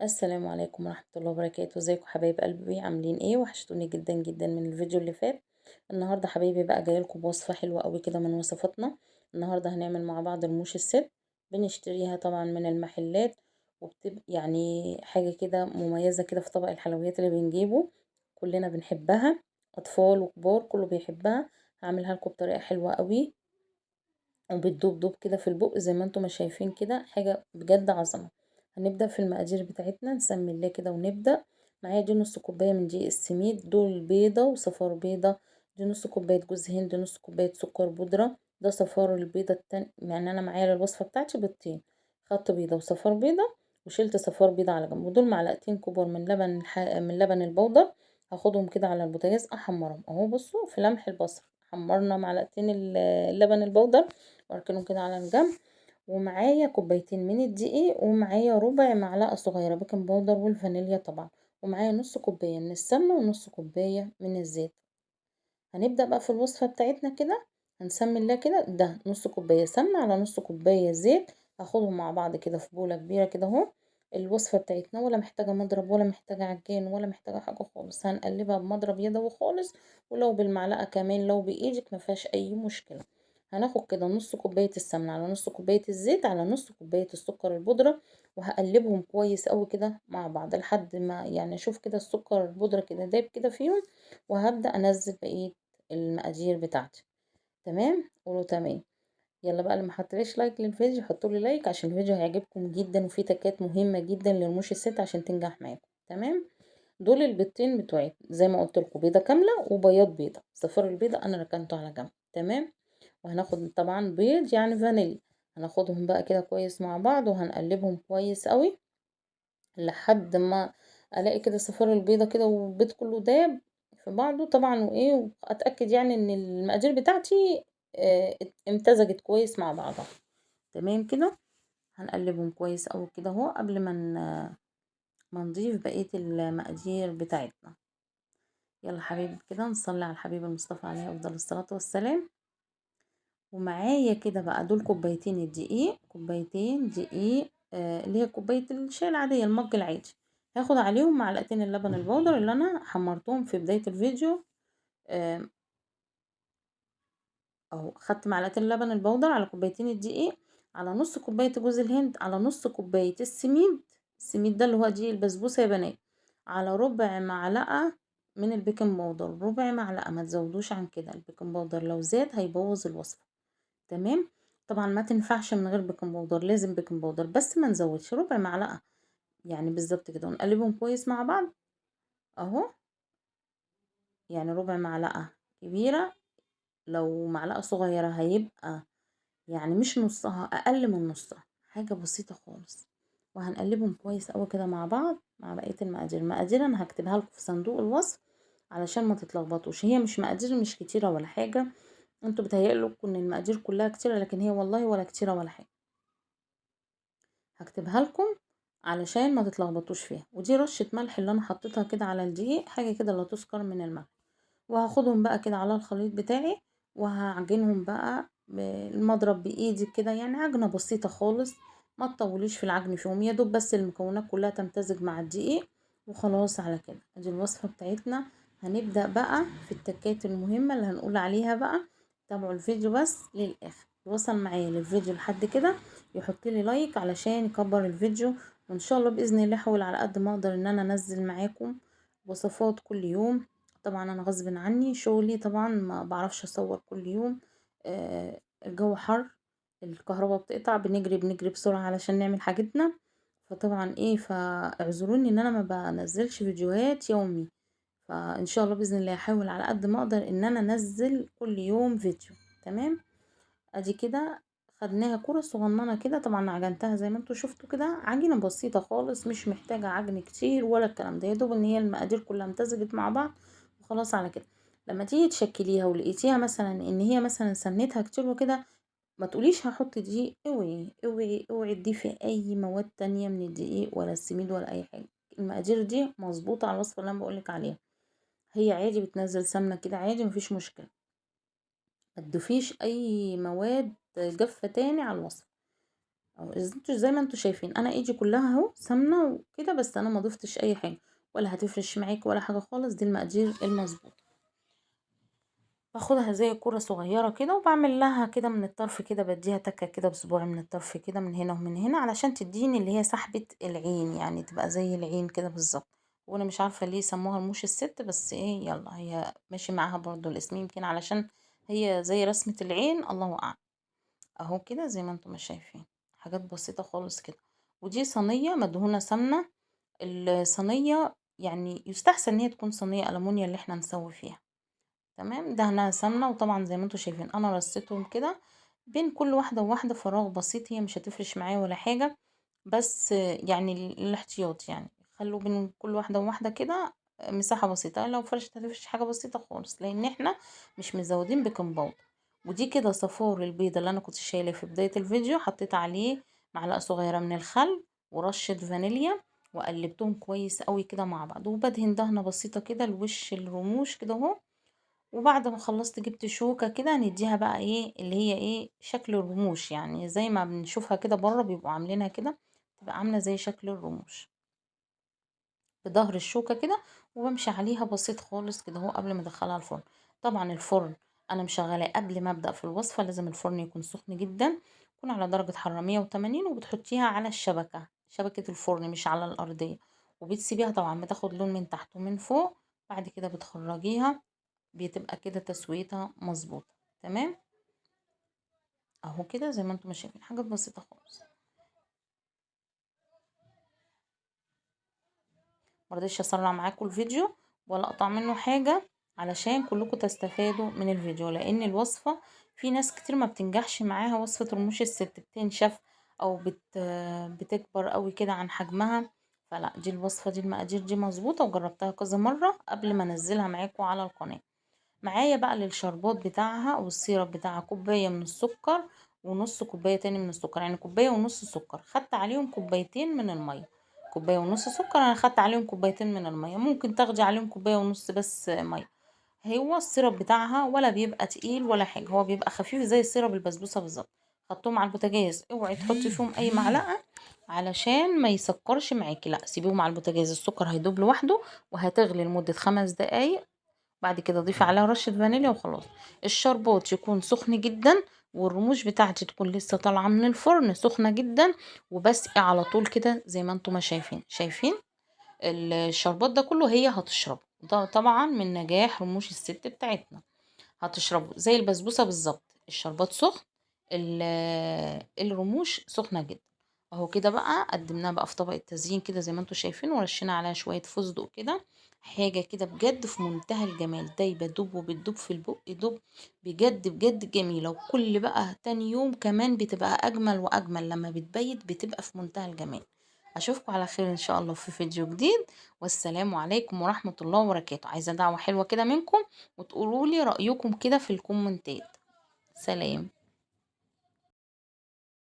السلام عليكم ورحمة الله وبركاته. ازيكم حبايب قلبي؟ عاملين ايه؟ وحشتوني جدا جدا من الفيديو اللي فات. النهارده حبايبي بقى جاية لكم بوصفه حلوة قوي كده من وصفاتنا. النهارده هنعمل مع بعض رموش الست، بنشتريها طبعا من المحلات، وبتبقى يعني حاجة كده مميزة كده في طبق الحلويات اللي بنجيبه، كلنا بنحبها، اطفال وكبار كله بيحبها. هعملها لكم بطريقة حلوة قوي وبتدوب دوب كده في البق زي ما انتم ما شايفين كده، حاجة بجد عظمه. هنبدأ في المقادير بتاعتنا، نسمي الله كده ونبدأ. معايا دي نص كوباية من دقيق السميد، دول بيضة وصفار بيضة، دي نص كوباية جوز هند، نص كوباية سكر بودرة، ده صفار البيضة التاني، يعني أنا معايا للوصفة بتاعتي بيضتين، خدت بيضة وصفار بيضة وشلت صفار بيضة على جنب، ودول معلقتين كبار من لبن من لبن البودر، هاخدهم كده على البوتاجاز أحمرهم أهو. بصوا في لمح البصر حمرنا معلقتين اللبن البودر واركنهم كده على الجنب. ومعايا كوبايتين من الدقيق، ومعايا ربع معلقه صغيرة baking powder والفانيليا طبعا، ومعايا نص كوباية من السمنة ونص كوباية من الزيت. هنبدا بقى في الوصفة بتاعتنا كده، هنسمي الله كده. ده نص كوباية سمنه على نص كوباية زيت، هاخدهم مع بعض كده في بوله كبيرة كده اهو. الوصفة بتاعتنا ولا محتاجه مضرب ولا محتاجه عجان ولا محتاجه حاجة خالص، هنقلبها بمضرب يدوي خالص، ولو بالمعلقه كمان، لو بايدك ما فيهاش اي مشكلة. هناخد كده نص كوباية السمنة على نص كوباية الزيت على نص كوباية السكر البودرة، وهقلبهم كويس قوي كده مع بعض لحد ما يعني اشوف كده السكر البودرة كده داب كده فيهم، وهبدأ انزل بقية المقادير بتاعتي. تمام؟ قولوا تمام. يلا بقى اللي ما حطليش like للفيديو حطوا لي like عشان الفيديو هيعجبكم جدا، وفيه تكات مهمة جدا لرموش الست عشان تنجح معاكم. تمام؟ دول البيضتين بتوعي زي ما قلت لكم، بيضة كاملة وبياض بيضة، صفار البيضة انا ركنته على جنب. تمام؟ وهناخد طبعا بيض يعني فانيليا، هناخدهم بقى كده كويس مع بعض وهنقلبهم كويس قوي لحد ما الاقي كده صفار البيضة كده والبيض كله داب في بعضه طبعا، وايه واتاكد يعني ان المقادير بتاعتي امتزجت كويس مع بعضها. تمام كده؟ هنقلبهم كويس قوي كده اهو قبل ما نضيف بقية المقادير بتاعتنا. يلا حبايبي كده نصلي على الحبيب المصطفى عليه افضل الصلاة والسلام. ومعايا كده بقى دول كوبايتين الدقيق، كوبايتين دقيق اللي هي كوباية الشاي العادية المج العادي، هاخد عليهم معلقتين اللبن البودر اللي انا حمرتهم في بداية الفيديو. اهو خدت معلقتين اللبن البودر على كوبايتين الدقيق على نص كوباية جوز الهند على نص كوباية السميد، السميد ده اللي هو دقيق البسبوسة يا بنات، على ربع معلقة من ال baking powder، ربع معلقة ما تزودوش عن كده، ال baking powder لو زاد هيبوظ الوصفة. تمام؟ طبعا ما تنفعش من غير baking powder، لازم baking powder بس ما نزودش، ربع معلقه يعني بالظبط كده، ونقلبهم كويس مع بعض اهو. يعني ربع معلقه كبيرة، لو معلقه صغيرة هيبقى يعني مش نصها، اقل من نصها، حاجة بسيطة خالص. وهنقلبهم كويس قوي كده مع بعض مع بقية المقادير. المقادير انا هكتبها لكم في صندوق الوصف علشان ما تتلخبطوش، هي مش مقادير مش كتيرة ولا حاجة، انتوا بتهيألكم ان المقادير كلها كتيرة، لكن هي والله ولا كتيرة ولا حاجة. هكتبها لكم علشان ما تتلخبطوش فيها. ودي رشه ملح اللي انا حطيتها كده على الدقيق، حاجة كده لا تذكر من الملح. وهاخدهم بقى كده على الخليط بتاعي وهعجنهم بقى بالمضرب بايدي كده، يعني عجنه بسيطة خالص، ما تطوليش في العجن فيهم، يا دوب بس المكونات كلها تمتزج مع الدقيق وخلاص على كده. ادي الوصفة بتاعتنا. هنبدا بقى في التكات المهمة اللي هنقول عليها بقى، تابعوا الفيديو بس للاخر. وصل معايا للفيديو لحد كده يحط لي like علشان يكبر الفيديو، وان شاء الله باذن الله احاول على قد ما اقدر ان انا انزل معاكم وصفات كل يوم. طبعا انا غصب عني شغلي، طبعا ما بعرفش اصور كل يوم، الجو حر، الكهرباء بتقطع، بنجري بسرعة علشان نعمل حاجتنا، فطبعا ايه فاعذروني ان انا ما بنزلش فيديوهات يومي. فان شاء الله باذن الله احاول على قد ما اقدر ان انا انزل كل يوم فيديو. تمام؟ ادي كده خدناها كرة صغننه كده، طبعا عجنتها زي ما انتوا شفتوا كده، عجينه بسيطة خالص مش محتاجه عجن كتير ولا الكلام ده، يا دوب ان هي المقادير كلها امتزجت مع بعض وخلاص على كده. لما تيجي تشكليها ولقيتيها مثلا ان هي مثلا سمنتها كتير وكده، ما تقوليش هحط دقيق، اوعي اوعي اوعي تضيفي اي مواد تانية من الدقيق ولا السميد ولا اي حاجة. المقادير دي مظبوطة على الوصفة اللي انا بقولك عليها، هي عادي بتنزل سمنه كده عادي مفيش مشكلة، ما تضيفيش اي مواد جافة تاني على الوصفة. اهو انتوا زي ما انتوا شايفين انا ايدي كلها اهو سمنه وكده، بس انا ما ضفتش اي حاجة ولا هتفرش معاك ولا حاجة خالص. دي المقادير المظبوطه. باخدها زي كرة صغيرة كده، وبعمل لها كده من الطرف كده، بديها تكة كده بصباعي من الطرف كده، من هنا ومن هنا، علشان تديني اللي هي سحبة العين، يعني تبقى زي العين كده بالظبط. وانا مش عارفة ليه سموها رموش الست، بس ايه يلا هي ماشي معاها برضو الاسم، يمكن علشان هي زي رسمة العين، الله اعلم. اهو كده زي ما انتم ما شايفين، حاجات بسيطة خالص كده. ودي صينية مدهونة سمنة. الصينية يعني يستحسن ان هي تكون صينية ألمونيا اللي احنا نسوي فيها، تمام. دهنها سمنة، وطبعا زي ما انتم شايفين انا رصيتهم كده بين كل واحدة وواحدة فراغ بسيط، هي مش هتفرش معايا ولا حاجة، بس يعني الاحتياط، يعني خلوا بين كل واحدة وواحدة كده مساحة بسيطة. لو فرشت هتفرش حاجة بسيطة خالص، لان احنا مش مزودين baking powder. ودي كده صفار البيضة اللي انا كنت شايلاه في بداية الفيديو، حطيت عليه معلقة صغيرة من الخل ورشة فانيليا، وقلبتهم كويس قوي كده مع بعض، وبدهن دهنة بسيطة كده لوش الرموش كده اهو. وبعد ما خلصت جبت شوكة كده نديها بقى ايه اللي هي ايه شكل الرموش، يعني زي ما بنشوفها كده بره بيبقوا عاملينها كده، تبقى عاملة زي شكل الرموش بظهر الشوكة كده، وبمشي عليها بسيط خالص كده اهو قبل ما ادخلها الفرن. طبعا الفرن انا مشغلاه قبل ما ابدأ في الوصفة، لازم الفرن يكون سخن جدا، يكون على درجة حرارة 180، وبتحطيها على الشبكة، شبكة الفرن مش على الأرضية، وبتسيبيها طبعا بتاخد لون من تحت ومن فوق. بعد كده بتخرجيها، بتبقى كده تسويتها مظبوطة، تمام. اهو كده زي ما انتم شايفين، حاجات بسيطة خالص. مرضيتش اسرع معاكم الفيديو ولا اقطع منه حاجة علشان كلكم تستفادوا من الفيديو، لان الوصفة في ناس كتير ما بتنجحش معاها وصفة رموش الست، بتنشف او بتكبر قوي كده عن حجمها. فلا، دي الوصفة دي المقادير دي مظبوطة، وجربتها كذا مرة قبل ما انزلها معاكم على القناة. معايا بقى للشربات بتاعها والسيرب بتاعها كوباية من السكر ونص كوباية تاني من السكر، يعني كوباية ونص سكر، خدت عليهم كوبايتين من المية. كوباية ونص سكر انا خدت عليهم كوبايتين من المية، ممكن تاخدي عليهم كوباية ونص بس مية. هو ال syrup بتاعها ولا بيبقى تقيل ولا حاجة، هو بيبقى خفيف زي syrup البسبوسة بالظبط. حطهم على البوتاجاز، اوعي تحطي فيهم اي معلقة علشان ما يسكرش معاكي، لا سيبيهم على البوتاجاز، السكر هيدوب لوحده، وهتغلي لمدة 5 دقايق. بعد كده ضيفي عليها رشة فانيليا وخلاص. الشربات يكون سخن جدا، والرموش بتاعتي تكون لسه طالعة من الفرن سخنة جدا، وبسقي على طول كده زي ما انتم ما شايفين. شايفين الشربات ده كله هي هتشربه، ده طبعا من نجاح رموش الست بتاعتنا، هتشربه زي البسبوسة بالظبط. الشربات سخن، الرموش سخنة جدا. اهو كده بقى قدمناها بقى في طبق التزيين كده زي ما انتم شايفين، ورشينا عليها شوية فستق كده، حاجة كده بجد في منتهى الجمال، دايبة دوب وبتدوب في البق دوب، بجد بجد جميلة. وكل بقى تاني يوم كمان بتبقى أجمل وأجمل، لما بتبيت بتبقى في منتهى الجمال. أشوفكم على خير إن شاء الله في فيديو جديد، والسلام عليكم ورحمة الله وبركاته. عايزة دعوة حلوة كده منكم، وتقولوا لي رأيكم كده في الكومنتات. سلام.